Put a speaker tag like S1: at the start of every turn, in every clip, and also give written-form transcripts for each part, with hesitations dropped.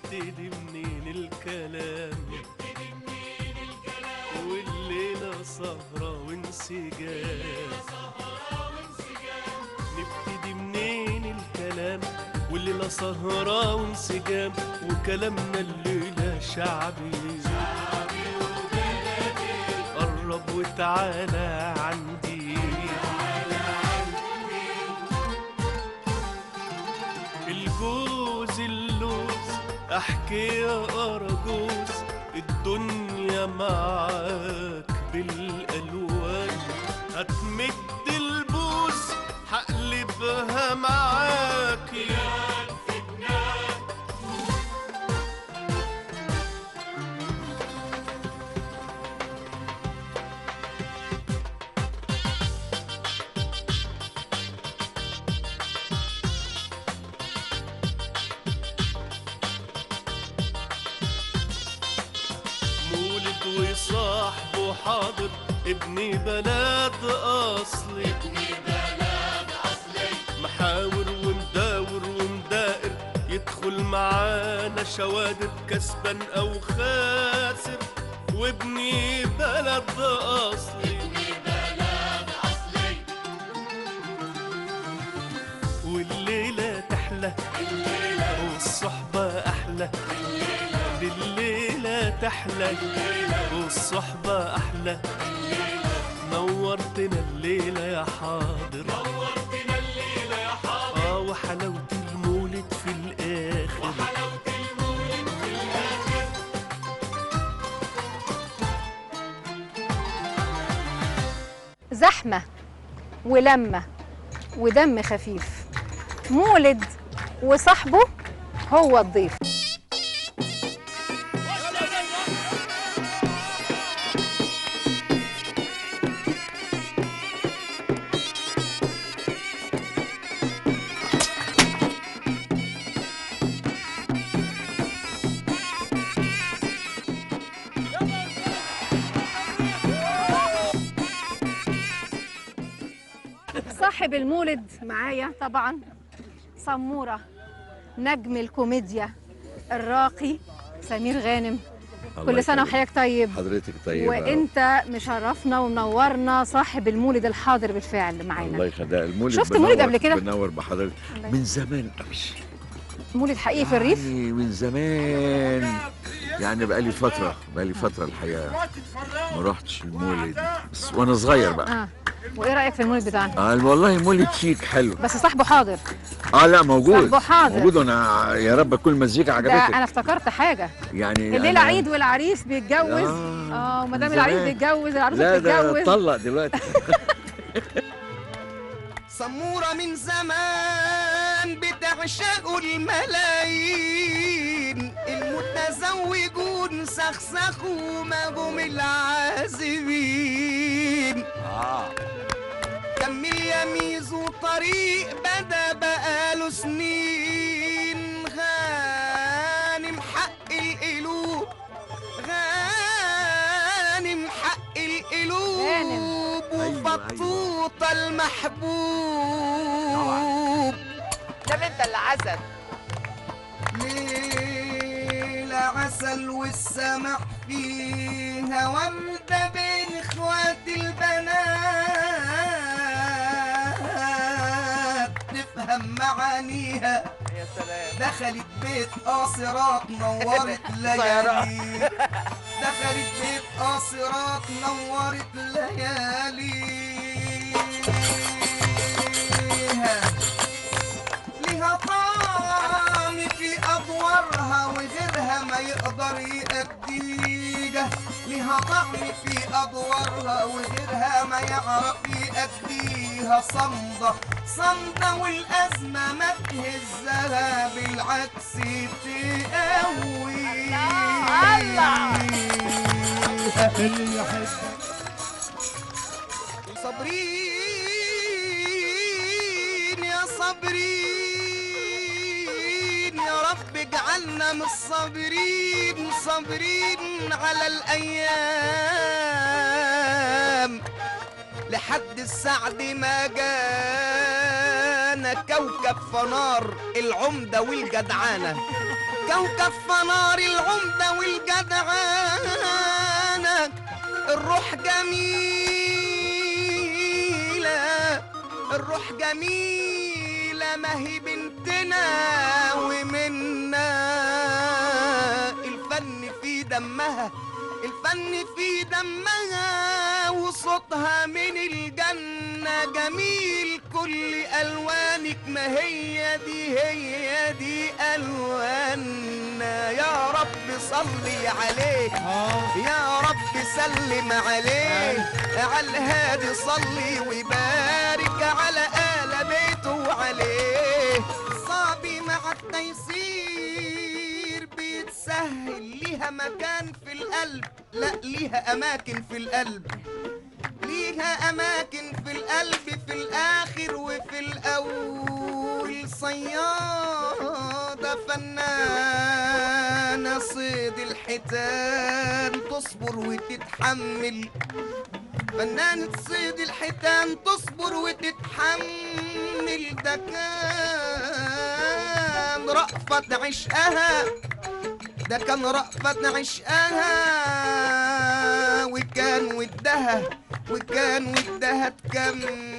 S1: نبتدي منين الكلام، والليلة سهرة وانسجام. نبتدي منين الكلام، والليلة سهرة وانسجام، وكلامنا الليلة شعبي شعبي وبلدي. قرب وتعالى عندي، الجوز اللوز احكي يا اراجوز، الدنيا معاك بالالوان، هتمد البوز هقلبها معاك يا فتنان. مولد وصاحبه حاضر، ابني بلد اصلي، ابني بلد اصلي، محاور ومداور ومدائر، يدخل معانا شوادر، كسبان او خاسر، وابني بلد اصلي، ابني بلد اصلي. والليلة تحلى والصحبه احلى، الليلة تحلى والصحبة أحلى. نورتنا الليلة يا حاضر، نورتنا الليلة يا حاضر، وحلاوة المولد في الآخر، وحلاوة المولد في الآخر.
S2: زحمة ولمة ودم خفيف، مولد وصاحبه هو الضيف. صاحب المولد معايا طبعا سمورة، نجم الكوميديا الراقي سمير غانم. كل سنة وحضرتك طيب.
S3: حضرتك طيبة
S2: وانت مشرفنا ومنورنا، صاحب المولد الحاضر بالفعل معانا.
S3: الله يخليك. المولد
S2: شفت مولد قبل كده؟
S3: بنور بحضرتك من زمان قوي.
S2: مولد حقيقي في الريف؟
S3: يعني من زمان، يعني بقالي فترة، بقالي فترة الحقيقة ما رحتش المولد، بس وانا صغير بقى.
S2: وايه رايك في المولد بتاعنا؟
S3: والله مولد شيك حلو،
S2: بس صاحبه حاضر.
S3: لا موجود،
S2: صاحبه حاضر
S3: موجود. وانا يا رب تكون المزيكا عجبتك.
S2: انا افتكرت حاجة
S3: يعني
S2: الليلة عيد والعريس بيتجوز. وما دام العريس بيتجوز العروسة بتتجوز.
S3: لا ده اتطلق دلوقتي.
S4: سمورة من زمان بتعشقوا الملايين، المتزوجون سخسخوا ما هم العازبين. كمل يا ميزو طريق بدا بقاله سنين، غانم حق القلوب، غانم حق القلوب، وبطوطة المحبوب.
S5: ده انت اللي عسل،
S4: ليلة عسل والسمح فيها، وامدى بين اخوات البنات تفهم معانيها.
S5: يا سلام.
S4: دخلت بيت قاصرات نورت ليالي، دخلت بيت قاصرات نورت لياليها، ليها طعم في أدوارها وغيرها ما يقدر يأديها، ليها طعم في أدوارها وغيرها ما يعرف يأديها. صمدة صمدة والأزمة ما تهزها، بالعكس تقويها.
S5: الله
S4: صابرين يا صابرين يا رب اجعلنا من الصابرين، صابرين على الأيام لحد السعد ما جانا. كوكب فنار العمدة والجدعانة. كوكب فنار العمدة والجدعانة. الروح جميلة، الروح جميلة، ما هي بنتنا ومنا. الفن في دمها، الفن في دمها، وصوتها من الجنة جميل. كل ألوانك ما هي دي، هي دي ألواننا. يا رب صلي عليه، يا رب سلم عليه، على الهادي صلي وبارك على آل بيته وعليه. صعبي مع التيسير بيتسهل، ليها مكان في القلب، لا ليها أماكن في القلب، ليها أماكن في القلب، في الآخر وفي الأول. صيادة فنانة صيد الحيتان تصبر وتتحمل، فنانة صيد الحيتان تصبر وتتحمل. ده كان رأفت عشقها، ده كان رأفت عشقها، وكان ودها، وكان ودها تكمل.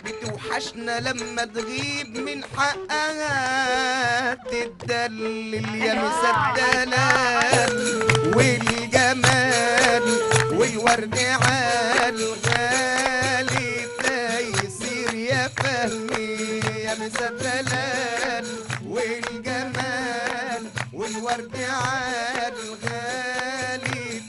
S4: بتوحشنا لما تغيب، من حقها تدلل. يا مسا الدلال والجمال والورد عالغالي تيسير يا فهمي. يا مسا الدلال والجمال والورد عالغالي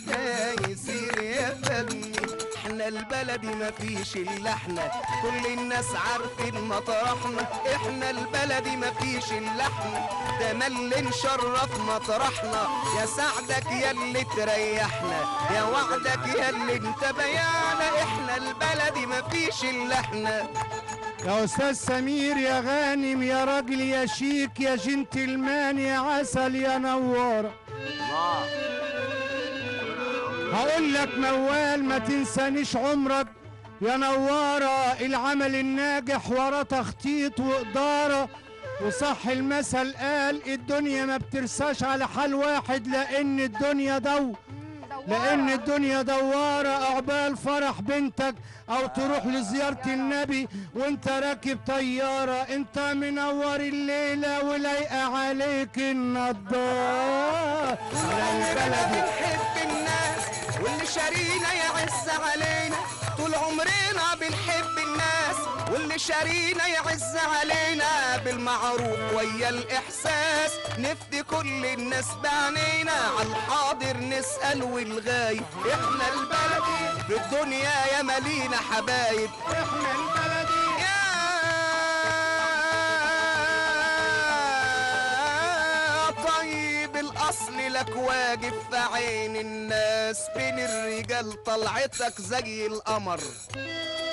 S4: تيسير يا فهمي. احنا البلدي ما فيش الا احنا، كل الناس عارفين مطرحنا. احنا البلدي ما فيش الا احنا، تملي نشرف مطرحنا. يا سعدك يا اللي تريحنا، يا وعدك يا اللي انت بيعنا. احنا البلدي ما فيش الا احنا.
S6: يا أستاذ سمير يا غانم يا راجل يا شيك يا جنتلمان يا عسل يا نوارة، هقول لك موال ما تنسانيش عمرك يا نوارة. العمل الناجح ورا تخطيط وإدارة، وصح المثل قال الدنيا ما بترساش على حال واحد، لأن الدنيا لأن الدنيا دوارة. عقبال فرح بنتك أو تروح لزيارة النبي وأنت راكب طيارة. أنت منور الليلة ولايقة عليك النضارة.
S4: البلد بنحب الناس واللي شارينا يعز علينا، طول عمرنا بنحب الناس واللي شارينا يعز علينا. بالمعروف ويا الإحساس نفدي كل الناس بعنينا، عالحاضر نسأل والغايب. احنا البلدي في الدنيا يا مالينا حبايب،
S6: احنا البلدي
S4: يا طيب الأصل لك واجب في عين الناس. بين الرجال طلعتك زي القمر،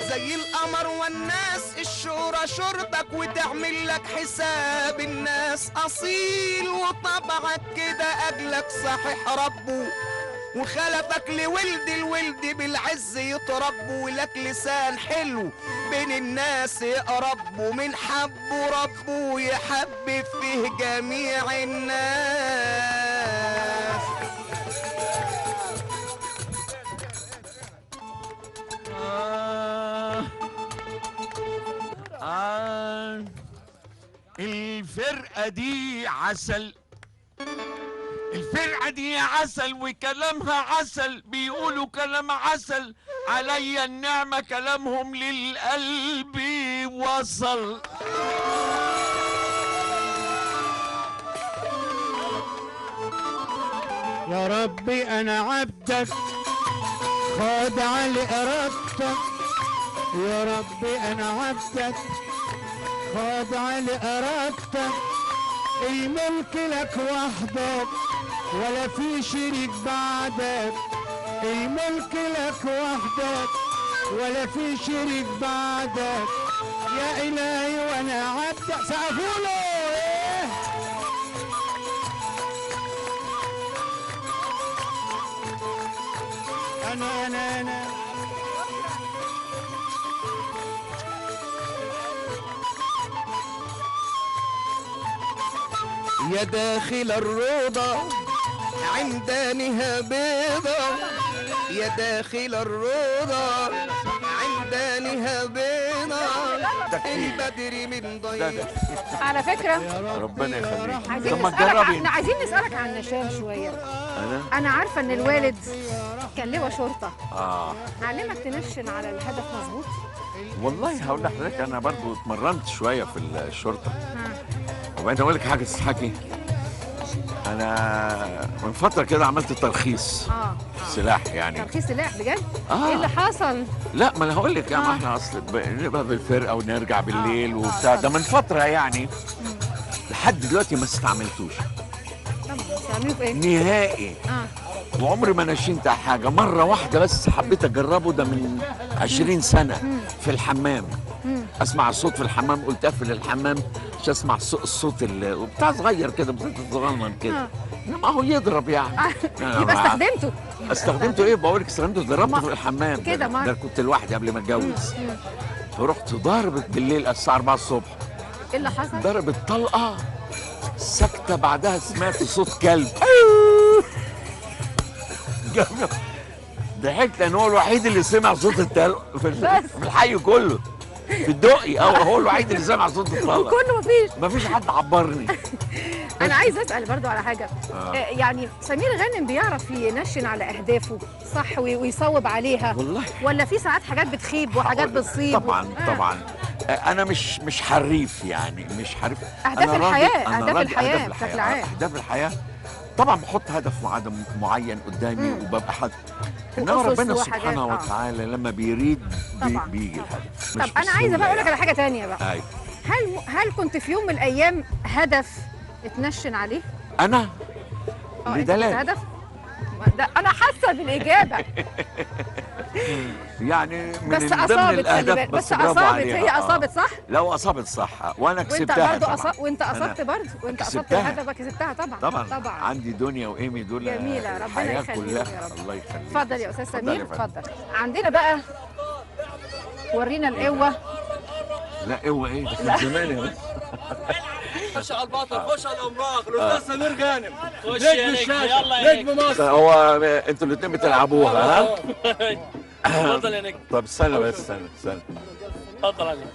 S4: زي القمر، والناس الشورى شربك وتعمل لك حساب. الناس أصيل وطبعك كده أجلك صحيح ربه، وخلفك لولد الولد بالعز يتربوا. ولك لسان حلو بين الناس يقربوا، من حبه ربه يحبب فيه جميع الناس.
S3: الفرقة دي عسل، الفرقة دي عسل وكلامها عسل، بيقولوا كلام عسل، عليا النعمة كلامهم للقلب وصل.
S6: يا ربي أنا عبدك خاضع لإرادتك، يا ربي أنا عبدك خاضع لإرادتك، الملك لك وحدك ولا في شريك بعدك، الملك لك وحدك ولا في شريك بعدك، يا إلهي وأنا عبدك. سقفوا له. إيه؟ أنا أنا أنا
S4: يا داخل الروضة عمدانها بيضة، يا داخل الروضة عمدانها بيضة، البدر من ضيق.
S2: على فكرة
S3: ربنا يخليك.
S2: عايزين نسألك، عايزين نسألك عن نشان شوية. أنا عارفة إن الوالد كان لواء شرطة. علمك تنشن على الهدف مظبوط؟
S3: والله هقول لحضرتك أنا برضو اتمرنت شوية في الشرطة. وبعدين أقول لك حاجة تضحكي. أنا من فترة كده عملت ترخيص سلاح يعني.
S2: ترخيص سلاح بجد؟ إيه اللي حصل؟
S3: لا ما أنا هقول لك، يعني إحنا أصل بنبقى بالفرقة ونرجع بالليل وبتاع، ده من فترة يعني. لحد دلوقتي ما استعملتوش.
S2: طبعا استعملوه في إيه؟
S3: نهائي. وعمري ما نشنت على حاجة، مرة واحدة بس حبيت أجربه، ده من 20 سنة في الحمام. أسمع الصوت في الحمام، قلت أقفل الحمام عشان أسمع الصوت وبتاع صغير كده، بصوت صغنن كده، إنما هو يضرب يعني.
S2: يبقى استخدمته.
S3: استخدمته إيه؟ بقول لك استخدمته، ضربته في الحمام
S2: كده.
S3: ده كنت لوحدي قبل ما أتجوز. فرحت ضربت بالليل الساعة 4 الصبح.
S2: إيه اللي حصل؟
S3: ضربت طلقة سكتة، بعدها سمعت صوت كلب. ضحكت لان هو الوحيد اللي سمع صوت الطلقة في الحي كله، في الدقي. هو الوحيد اللي سمع صوت الطلقة
S2: وكله
S3: مفيش حد عبرني.
S2: انا عايز اسال برضو على حاجة. يعني سمير غانم بيعرف ينشن على اهدافه صح ويصوب عليها
S3: والله،
S2: ولا في ساعات حاجات بتخيب وحاجات بتصيب؟
S3: طبعا طبعا. انا مش حريف يعني، مش حريف.
S2: اهداف الحياة، اهداف الحياة بشكل عام،
S3: اهداف الحياة طبعا. بحط هدف معين قدامي وببقى حاطط، انما ربنا سبحانه وتعالى لما بيريد بيجي الهدف.
S2: طب انا عايزه بقى اقول لك على حاجة ثانية بقى.
S3: أيوة.
S2: هل كنت في يوم من الايام هدف اتنشن عليه؟
S3: انا؟ لدلال
S2: هدف؟ ده انا حاسه بالاجابة.
S3: يعني من
S2: بس اصابت، خلي بالك، بس اصابت، هي اصابت صح؟
S3: لو اصابت صح وانا كسبتها.
S2: وانت برضه وانت اصبت برضه، وانت اصبت الهدف كسبتها طبعا.
S3: طبعا طبعا. عندي دنيا وايمي دول
S2: جميلة، ربنا يخليهم يا رب.
S3: الله يخليك.
S2: اتفضل يا استاذ سمير، اتفضل. عندنا بقى ورينا القوة.
S3: لا قوة ايه ده، كان زمان يا بس.
S7: خش على البطل، خش على الامراض، الاستاذ سمير غانم نجم الشاشة، نجم مصر.
S3: هو انتوا الاثنين بتلعبوها ها؟
S7: اتفضل يا نجم.
S3: طب استنى بس، استنى استنى.
S7: اتفضل يا نجم.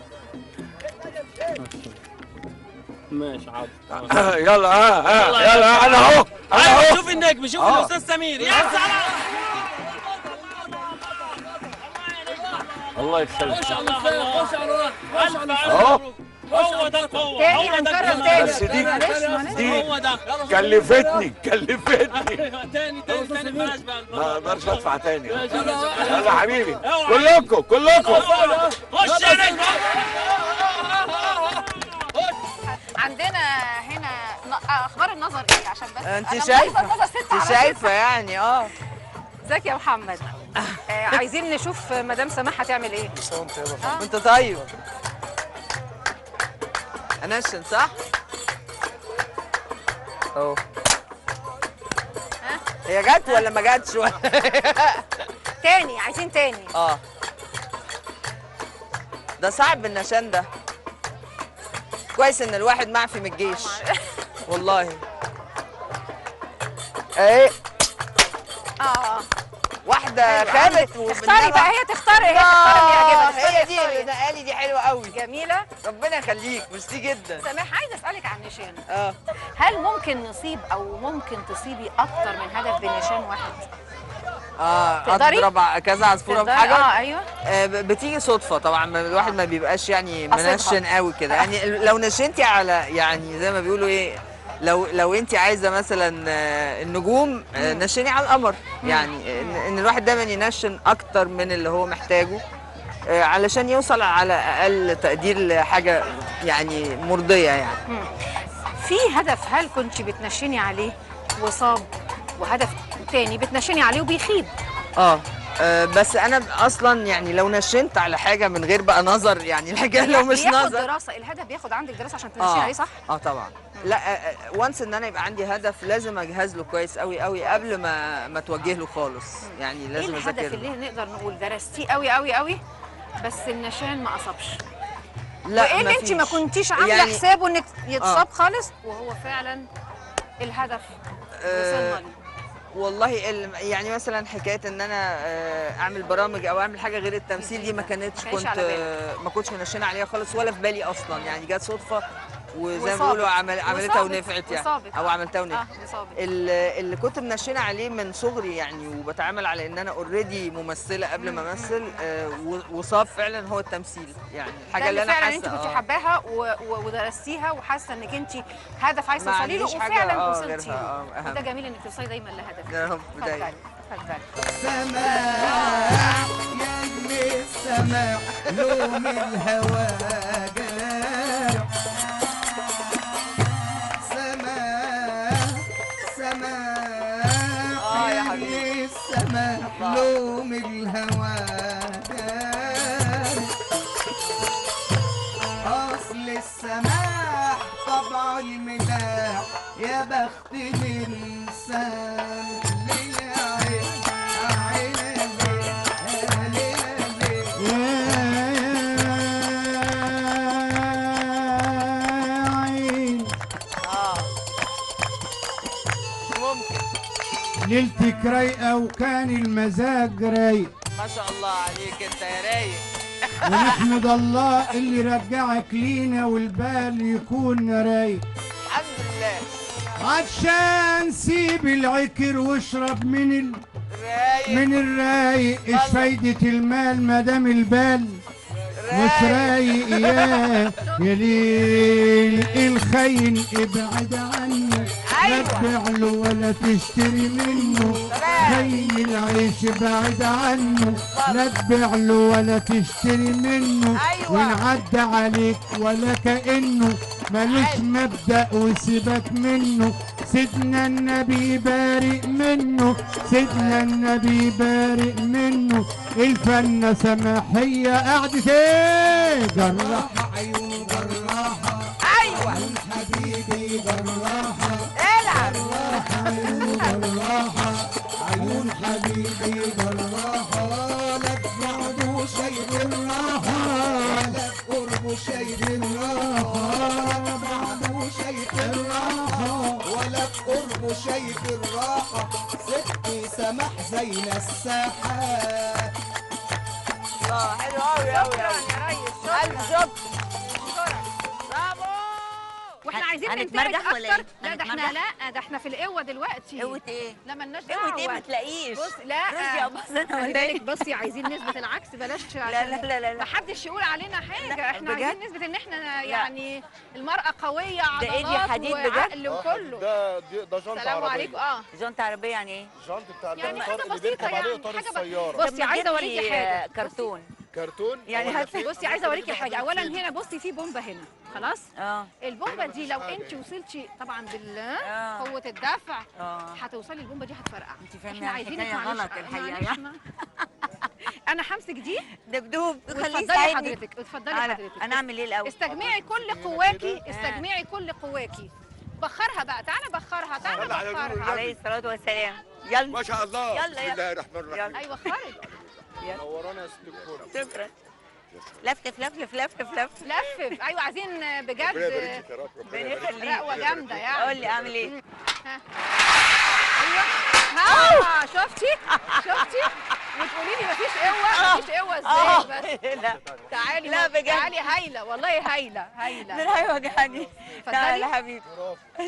S7: ماشي حاضر.
S3: يلا يلا انا اهو، انا اهو.
S7: شوف النجم، شوف الاستاذ سمير. يا سلام،
S3: الله يخليك.
S7: خش على الفريق، خش على الراحة، خش على
S3: اهو.
S7: هو ده القوة،
S2: تاني هنكرر تاني.
S3: بس دي كلفتني كلفتني.
S7: تاني تاني تاني، بلاش بقى،
S3: ما اقدرش ادفع تاني. يلا حبيبي كلكم كلكم.
S7: خش يا نجم.
S2: عندنا هنا اخبار النظر ايه عشان بس
S5: انت شايفه، انت شايفه يعني.
S2: ازيك يا محمد؟ عايزين نشوف مدام سماح هتعمل ايه.
S5: انت طيب. انشن صح؟ اهو. هي جت ولا ما جاتش؟ ولا
S2: تاني، عايزين تاني.
S5: ده صعب النشان ده. كويس ان الواحد معفي من الجيش والله. ايه واحدة خابت.
S2: اختاري بقى، هي تختار، هي تختار اللي يعجبها.
S5: هي دي اللي نقالي، دي حلوة قوي،
S2: جميلة،
S5: ربنا يخليك، ميرسي جدا.
S2: سماح، عايزة أسألك عن النشان. هل ممكن نصيب أو ممكن تصيبي أكتر من هدف بنشان واحد؟
S5: اضرب كذا عصفورة بحجر.
S2: ايوه.
S5: بتيجي صدفة طبعا، الواحد ما بيبقاش يعني منشن قوي كده يعني. لو نشنتي على يعني زي ما بيقولوا ايه، لو انت عايزه مثلا النجوم نشني على القمر يعني. ان الواحد دايما ينشن اكتر من اللي هو محتاجه علشان يوصل على اقل تقدير لحاجة يعني مرضية يعني.
S2: في هدف هل كنت بتنشني عليه وصاب، وهدف تاني بتنشني عليه وبيخيب؟
S5: بس انا اصلا يعني لو نشنت على حاجة من غير بقى نظر يعني، الحاجة لو مش نظر
S2: دراسة، الهدف بياخد عندك دراسة عشان تنشني عليه صح؟
S5: طبعا. لا وانس ان انا يبقى عندي هدف لازم اجهز له كويس قوي قوي قبل ما توجه له خالص يعني. لازم اذاكر.
S2: ايه الهدف اللي نقدر نقول درستيه قوي قوي قوي بس النشان ما اصابش؟
S5: لا،
S2: وايه اللي انت ما كنتيش عامله يعني حسابه انك يتصاب خالص وهو فعلا الهدف وصلنا ليه؟
S5: والله يعني مثلا حكاية ان انا اعمل برامج او اعمل حاجة غير التمثيل دي ما كانتش، كنت ما كنتش منشنه عليها خالص ولا في بالي اصلا، يعني جت صدفة وزي ما بيقولوا عملتها ونفعت يعني، او عملتها ونفعت. اللي كنت منشنه عليه من صغري يعني، وبتعامل على ان انا already ممثلة قبل ما امثل، وصاب فعلا هو التمثيل، يعني الحاجة اللي انا حاسه
S2: فعلا انت كنت حباها ودرستيها وحاسه انك انت هدف عايزه توصلي له، وفعلا وصلتي له. وده جميل انك توصلي دايما لهدفك.
S5: يا رب دايما.
S2: اتفضلي.
S4: سماع يا ابن السماع لوم الهوى جارح، سماع يا حبيبي السماع لوم الهوى جارح، أصل السماح طبع الملاح يا بخت الإنسان.
S6: ليلتك رايقة وكان المزاج رايق،
S5: ما شاء الله عليك انت يا رايق.
S6: ونحمد الله اللي رجعك لينا والبال يكون رايق،
S5: الحمد لله.
S6: عشان سيب العكر واشرب من الرايق، من الرايق. ايش فايدة المال ما دام البال مش رايق؟ يا ليل الخاين ابعد عنه، لا تبيع له ولا تشتري منه، خين العيش بعد عنه، لا تبيع له ولا تشتري منه، ونعدى عليك ولا كأنه ملوش مبدأ وسيبك منه، سيدنا النبي بارئ منه، سيدنا النبي بارئ منه. الفنة سماحية قعدت ايه جراحة،
S4: عيون جراحة،
S5: ايوه
S4: حبيبي جراحة،
S5: العب
S4: جراحة، عيون جراحة، عيون حبيبي جراحة، لا بعده شيء الراحة، ولا قربه شيء الراحة، لا بعده شيء الراحة، ولا قربه شيء الراحة، ستي سماح زين الساحة.
S5: الله حلو قوي قوي.
S2: شكرا يا ريس،
S5: الف شكر.
S2: واحنا عايزين ننترك اكتر. لا ده احنا، لا ده احنا في القوة دلوقتي.
S8: قوة ايه؟
S2: لا مالناش دعوه.
S8: قوة ايه؟ ما تلاقيش.
S2: بص لا
S8: رشدي اباظة انا ولا ايه؟
S2: بصي عايزين نثبت العكس، بلاش
S8: لا لا لا لا
S2: محدش يقول علينا حاجة. احنا عايزين نثبت ان احنا يعني المراة قوية، عضلات وعقل وكله.
S9: ده جنط عربية.
S2: السلام عليكم.
S8: جنط عربية يعني ايه؟
S9: جنط بتاع
S2: يعني
S9: القطار اللي بيركب عليه قطار السيارة.
S2: بصي عايزه اوريكي حاجة.
S8: كرتون
S5: يعني
S2: بصي عايزه اوريكي حاجة. اولا هنا بصي في بومبه هنا، خلاص؟ البومبه دي لو انت وصلتي طبعا بالقوة الدفع هتوصلي البومبه دي هتفرقع.
S8: انت فاهمه الحكاية غلط الحقيقة يعني.
S2: انا همسك دي
S8: دبدوب، خليه
S2: اتفضلي حضرتك، اتفضلي حضرتك.
S8: انا اعمل ايه الاول؟
S2: استجمعي كل قواكي، استجمعي كل قواكي. بخرها بقى، تعالى بخرها، تعالى بخرها.
S8: عليه الصلاة والسلام. يلا
S9: ما شاء الله.
S8: يلا
S9: بسم الله الرحمن الرحيم.
S2: ايوه خرج.
S9: نورانا يا ست الكل.
S8: شكرا. لفلف لفلف لفلف لفلف
S2: لفف. ايوه عايزين بجد.
S9: ربنا يبارك لك يا رب، ربنا يبارك لك.
S2: رقوه جامدة يعني.
S8: قول لي اعمل ايه؟
S2: ها ايوه. ها شفتي؟ شفتي؟ وتقولي لي مفيش قوة، مفيش قوة ازاي بس؟
S8: لا
S2: تعالي،
S8: لا بجد
S2: تعالي. هايلة والله، هايلة هايلة.
S8: لا وجعني. تعالي يا حبيبي.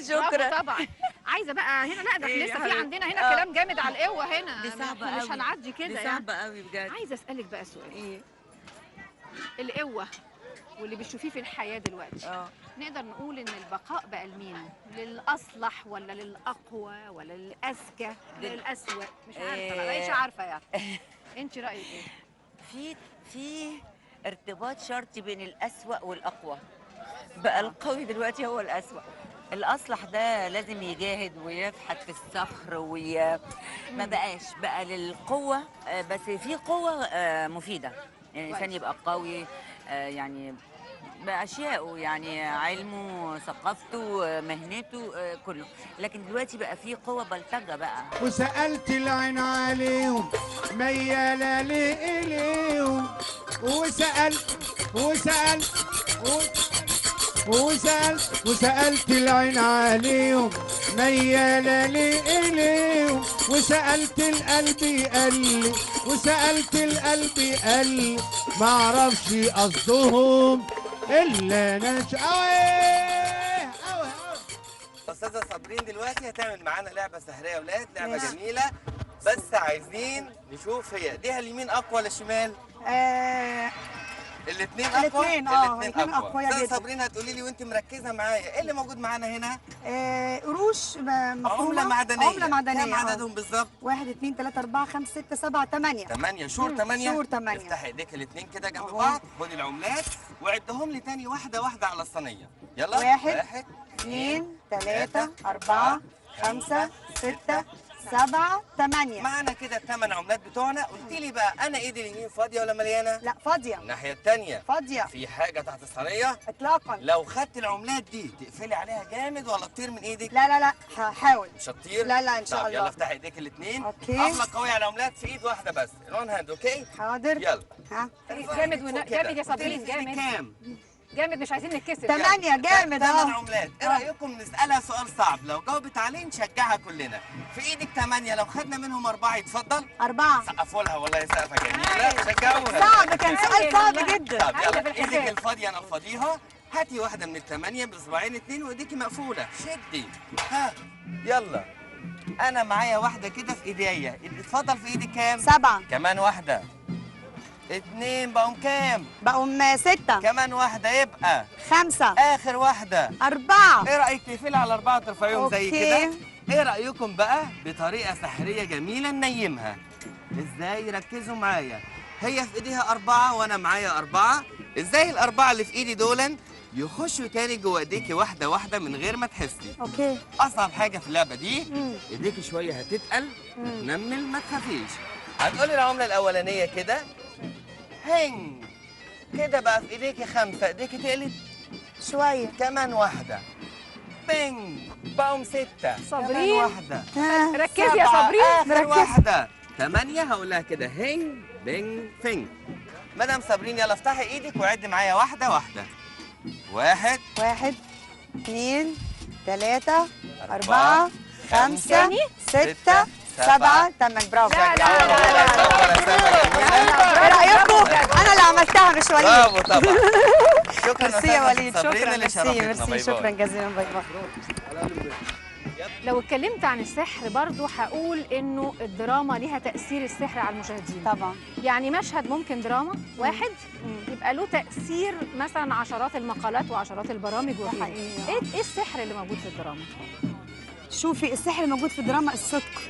S8: شكرا.
S2: طبعا عايزه بقى هنا. لا ده احنا لسه في عندنا هنا كلام جامد على القوة هنا.
S8: دي صعبة قوي،
S2: مش هنعدي كده
S8: دي صعبة قوي بجد.
S2: عايزه اسالك بقى سؤال.
S8: ايه؟
S2: القوة واللي بتشوفيه في الحياة دلوقتي، نقدر نقول ان البقاء بقى لمين؟ للاصلح ولا للاقوى ولا للاذكى ولا للاسوأ؟ مش عارفه، ما بقتش عارفه يعني. انت رايك ايه؟
S8: في ارتباط شرطي بين الاسوأ والاقوى. بقى القوي دلوقتي هو الاسوأ. الأصلح ده لازم يجاهد ويفحت في الصخر ما بقاش بقى للقوة، بس في قوة مفيدة، يعني الإنسان يبقى قوي يعني بأشيائه، يعني علمه، ثقافته، مهنته، كله. لكن دلوقتي بقى في قوة بلطجة بقى.
S6: وسألت العين عليهم ميالة لإليهم، وسألت وسألت وسألت وسألت العين عليهم ميالة لإليهم، وسألت القلب قال لي، وسألت القلب قال لي معرفش قصدهم إلا نشأة.
S4: أستاذة صابرين دلوقتي هتعمل معانا لعبة سحرية يا ولاد، لعبة جميلة، بس عايزين نشوف هي ايديها اليمين أقوى ولا الشمال؟ الاثنين اقوى. الاثنين اقوى. استاذه صابرين هتقولي لي وانت مركزه معايا ايه اللي موجود معانا هنا؟
S10: قروش مفرومه،
S4: عمله معدنية.
S10: عمله معدنية.
S4: كم عددهم بالظبط؟
S10: 1 2 3 4 5 6 7 8.
S4: 8 sure 8.
S10: sure 8.
S4: افتحي ايديك الاثنين كده جنب بعض، خدي العملات وعدهم لي تاني واحدة واحدة على الصينية. يلا
S10: 1 2 3 4 5 6 7 8.
S4: معنا كده الثمان عملات بتوعنا. قلت لي بقى انا ايدي اليمين فاضية ولا مليانة؟
S10: لا فاضية.
S4: الناحية الثانية
S10: فاضية.
S4: في حاجة تحت الصينية؟
S10: اطلاقا.
S4: لو خدت العملات دي تقفلي عليها جامد ولا تطير من ايدك؟
S10: لا لا لا هحاول.
S4: مش هتطير؟
S10: لا لا ان شاء الله.
S4: يلا افتحي ايديك الاثنين.
S10: okay.
S4: قفله قوية على العملات في ايد واحدة بس، ال one hand. okay؟
S10: حاضر.
S4: يلا.
S10: ها
S2: جامد جامد يا صابرين، جامد.
S4: كام؟
S2: جامد، مش عايزين نتكسف.
S10: 8 جامد.
S4: 8 عملات. ايه رايكم نسالها سؤال صعب، لو جاوبت عليه نشجعها كلنا. في ايدك 8، لو خدنا منهم 4 يتفضل.
S10: 4.
S4: سقفوا لها والله سقفه جميلة، شجعوها.
S10: صعب، كان سؤال صعب جدا.
S4: طب يلا ايدك الفاضيه انا فاضيها، هاتي واحدة من ال8 بصباعين 2 وايديكي مقفولة، شدي. ها يلا انا معايا واحدة كده في ايديا، اتفضل. في ايدك كام؟
S10: 7.
S4: كمان واحدة. 2 بقوا كام؟
S10: بقوا 6.
S4: كمان واحدة يبقى
S10: 5.
S4: آخر واحدة
S10: 4.
S4: إيه رأيك تقفلي على 4 وترفعيهم زي كده؟ إيه رأيكم بقى بطريقة سحرية جميلة ننيمها؟ إزاي؟ ركزوا معايا. هي في إيديها 4 وأنا معايا 4، إزاي ال4 اللي في إيدي دولا يخشوا تاني جوه إيديكي واحدة واحدة من غير ما تحسي؟
S10: okay.
S4: أصعب حاجة في اللعبة دي إيديكي شوية هتتقل، هتنمل، ما تخافيش. هتقولي العملة الأولانية كده هنج كده، بقى في ايديكي 5، ايديكي تقلت
S10: شوية.
S4: كمان واحدة بينج، بقوا 6.
S2: صابرين
S4: كمان واحدة.
S2: ركزي يا صابرين،
S4: اخر واحدة 8. هقولها كده هنج بينج فينج. مدام صابرين يلا افتحي ايدك وعدي معايا واحدة واحدة. 1
S10: 1 2 3 4 5 6 7 8. برافو.
S2: لا لا لا لا.
S10: ايه رايكم؟ انا اللي عملتها مش وليد.
S4: برافو طبعا. شكرا
S10: ميرسي يا وليد، شكرا. ميرسي ميرسي، شكرا جزيلا. bye bye.
S2: لو اتكلمت عن السحر برضو هقول انه الدراما ليها تاثير السحر على المشاهدين
S10: طبعا.
S2: يعني مشهد ممكن دراما واحد يبقى له تاثير مثلا عشرات المقالات وعشرات البرامج وغيره. ايه السحر اللي موجود في الدراما؟
S10: شوفي السحر الموجود في الدراما الصدق.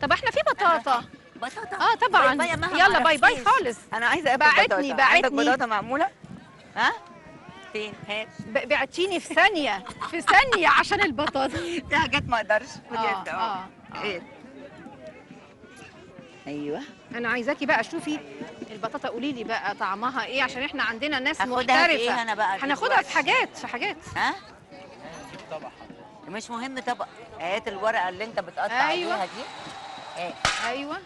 S2: طب احنا في بطاطا.
S8: بطاطا؟
S2: طبعا.
S8: bye bye يا مها.
S2: يلا bye bye خالص.
S8: انا عايزه اكل بطاطا.
S2: بعتني.
S8: عندك بطاطا معمولة؟ ها؟ فين؟ هات.
S2: بعتيني في ثانية، في ثانية عشان البطاطا.
S8: في حاجات ما اقدرش بجد. ايه؟ ايوه
S2: انا عايزاكي بقى شوفي البطاطا، قولي لي بقى طعمها ايه، عشان احنا عندنا ناس محترفه.
S8: ايه انا بقى؟
S2: هناخدها في حاجات، في حاجات.
S8: ها؟ مش مهم طبق. هات الورقة اللي انت بتقطع عليها دي.
S2: ايوه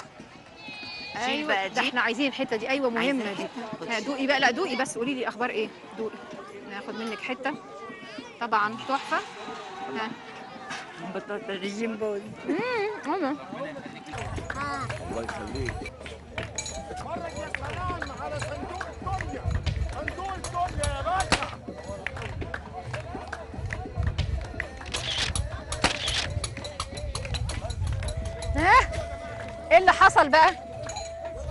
S2: ايوه، ده احنا عايزين الحتة دي. ايوه مهمة دي. دوقي بقى. لا دوقي بس، قولي لي اخبار ايه. دوقي، ناخد منك حتة. طبعا تحفة. ها
S8: بطاطا ريجيم بوز.
S2: الله
S3: يخليك.
S9: اتفرج يا سلام على صندوق الدنيا، صندوق الدنيا يا باشا.
S2: ها ايه اللي حصل بقى؟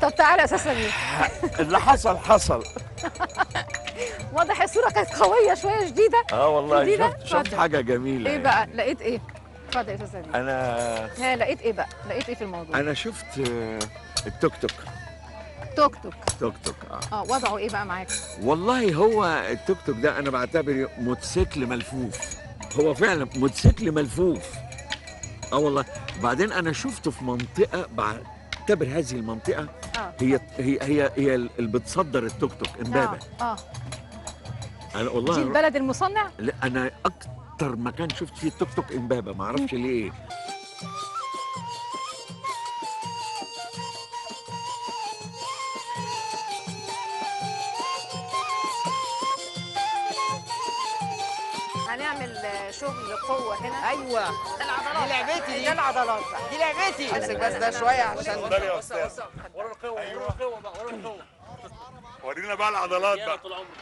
S2: طب تعالى يا استاذ سمير.
S3: اللي حصل حصل.
S2: واضح الصورة كانت قوية شوية، شديدة.
S3: والله شفت حاجة جميلة.
S2: ايه بقى؟ لقيت ايه؟ اتفضل يا استاذ سمير.
S3: انا
S2: ها لقيت ايه بقى؟ لقيت ايه في الموضوع؟
S3: انا شفت التوك توك.
S2: توك توك.
S3: توك توك.
S2: وضعه ايه بقى معاك؟
S3: والله هو التوك توك ده انا بعتبره موتوسيكل ملفوف. هو فعلا موتوسيكل ملفوف. والله. بعدين انا شفته في منطقة، بعتبر هذه المنطقة هي هي هي هي اللي بتصدر التوك توك، امبابه. انا والله
S2: دي البلد المصنع؟
S3: لا انا اكتر مكان شفت فيه التوك توك امبابه، ما اعرفش ليه.
S2: هنعمل شغل قوة هنا.
S5: ايوه
S2: العضلات
S5: دي لعبتي، دي
S2: ده العضلات بقى،
S5: دي لعبتي. امسك بس ده شوية عشان
S9: اتفضل يا استاذ.
S7: ورا القوة، ورا القوة بقى، ورا القوة.
S9: ورينا بقى العضلات بقى.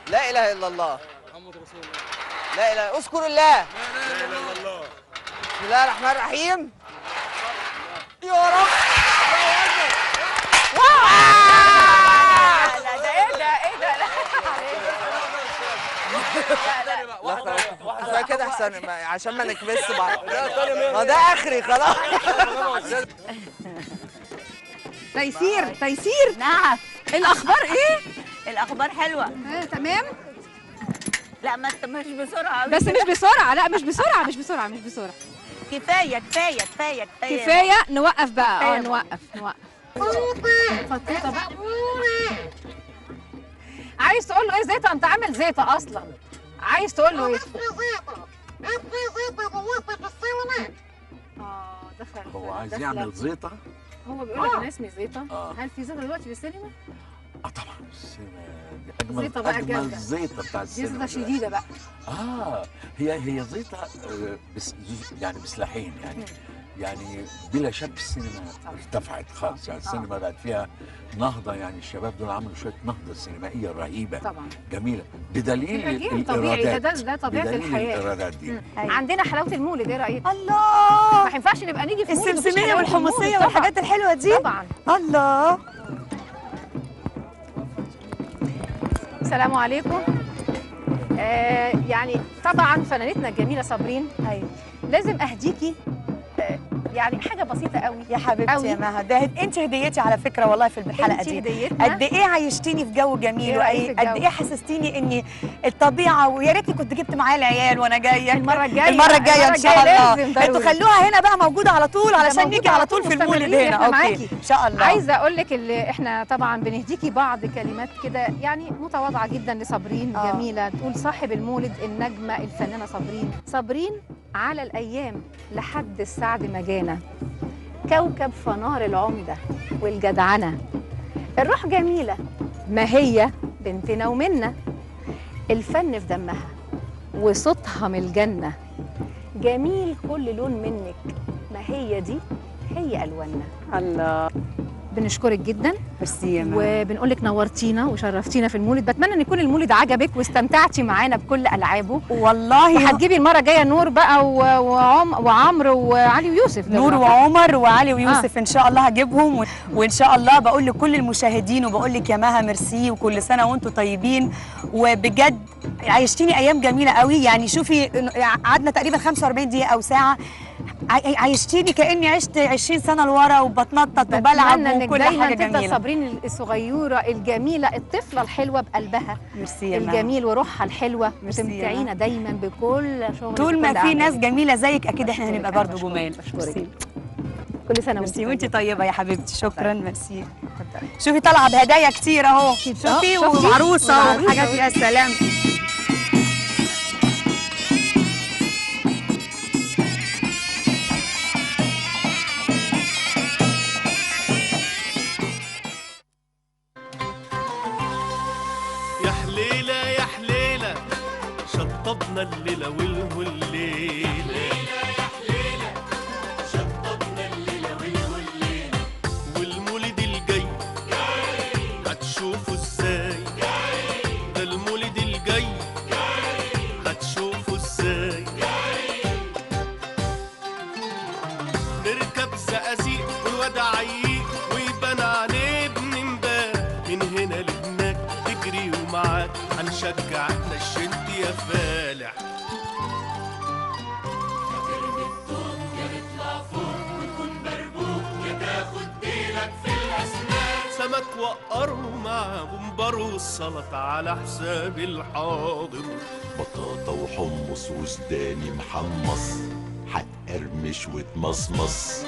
S5: لا اله الا الله
S7: محمد رسول الله.
S5: لا اله، اذكر الله.
S9: لا اله الا الله.
S5: بسم الله الرحمن الرحيم. يا رب.
S2: لا ده ايه ده، ايه ده؟ لا
S5: لا كفاية كده احسن، عشان ما نكبسش بعض. ما ده اخري خلاص.
S10: تيسير، تيسير.
S8: نعم.
S10: الاخبار ايه؟
S8: الاخبار حلوة.
S2: تمام.
S8: لا ما مش بسرعة.
S2: بس مش بسرعة، لا مش بسرعة، مش بسرعة، مش بسرعة.
S8: كفاية كفاية كفاية كفاية
S2: كفاية. نوقف بقى. نوقف نوقف. فطيطه بقى. عايز تقول له ايه زيطه؟ انت عامل زيطه اصلا. عايز تقول له ايه؟ دخل.
S3: هو عايز يعمل زيطه؟
S2: هو بيقول لك انا اسمي زيطه. هل في زيطه دلوقتي في السينما؟
S3: طبعا السينما دي اجمل زيطه بقى، اجمل زيطه بتاع السينما.
S2: دي زيطه شديدة بقى.
S3: هي زيطه بس يعني بسلاحين يعني. يعني بلا شك السينما ارتفعت خالص يعني. السينما بقت فيها نهضة يعني. الشباب دول عملوا شوية نهضة سينمائية رهيبة
S2: طبعا
S3: جميلة، بدليل الايرادات.
S2: ده طبيعة الحياة
S3: الايرادات دي.
S2: عندنا حلاوة المولد، ايه رايك؟
S10: الله،
S2: ما ينفعش نبقى نيجي في مولد
S10: السمسميه والحمصيه والحاجات الحلوة دي
S2: طبعا.
S10: الله.
S2: السلام عليكم. يعني طبعا فنانتنا الجميلة صابرين.
S10: ايوه
S2: لازم اهديكي يعني حاجة بسيطة قوي
S10: يا حبيبتي يا مها. ده انت هديتي على فكرة والله في الحلقة دي. قد ايه عيشتيني في جو جميل، وقد ايه حسستيني اني الطبيعة، ويا ريتني كنت جبت معايا العيال وانا جاية.
S2: المرة الجاية،
S10: المرة الجاية ان شاء الله. انتوا خلوها هنا بقى موجودة على طول علشان نيجي على طول في المولد هنا. okay ان شاء الله.
S2: عايزه اقول لك اللي احنا طبعا بنهديكي بعض كلمات كده يعني متواضعة جدا لصابرين. جميلة. تقول صاحب المولد النجمة الفنانة صابرين. صابرين على الايام لحد السعد ما جانا، كوكب فنار العمدة والجدعنه، الروح جميلة ما هي بنتنا ومنا، الفن في دمها وصوتها من الجنة، جميل كل لون منك ما هي دي هي الواننا.
S10: الله.
S2: بنشكرك جدا.
S10: ميرسي يا ماما.
S2: وبنقول لك نورتينا وشرفتينا في المولد. بتمنى ان يكون المولد عجبك واستمتعتي معانا بكل العابه.
S10: والله
S2: وهتجيبي المرة الجاية نور بقى وعمرو وعلي ويوسف.
S10: نور وعمر وعلي ويوسف ان شاء الله هجيبهم. وان شاء الله بقول لكل المشاهدين وبقول لك يا مها ميرسي، وكل سنة وانتم طيبين. وبجد عيشتيني ايام جميلة قوي يعني. شوفي قعدنا تقريبا 45 دقيقة او ساعة، عيشتيني كاني عشت 20 سنة لورا، وبتنطط وبلعب وكل حاجة جميلة.
S2: تفضل صابرين الصغيرة الجميلة الطفلة الحلوة بقلبها الجميل وروحها الحلوة. تمتعينا دايما بكل شغل.
S10: طول ما في ناس جميلة زيك اكيد احنا هنبقى برضه جمال.
S2: بشكرك. كل سنة
S10: وانت طيبة يا حبيبتي. شكرا. ميرسي. شوفي طالعه بهدايا كتير اهو. شوفي وعروسه وحاجات. يا سلام.
S1: يا حليلة يا حليلة شطبنا الليلة والهليلة. يا حليلة شطبنا الليلة والهليلة. والمولد الجاي هتشوفوا ازاي، ده المولد الجاي هتشوفوا ازاي. نركب زقازيق والواد عيق ويبان عليه ابن امبارح، من هنا لهناك تجري ومعاك هنشجع نشنت يا فالح.
S11: ترمي الطوب يا تطلع فوق وتكون بربوك يا تاخد ديلك في الاسنان.
S1: سمك وقرة مع بومبار والسلطة على حساب الحاضر.
S12: بطاطا وحمص وسوداني محمص هتقرمش وتمصمص.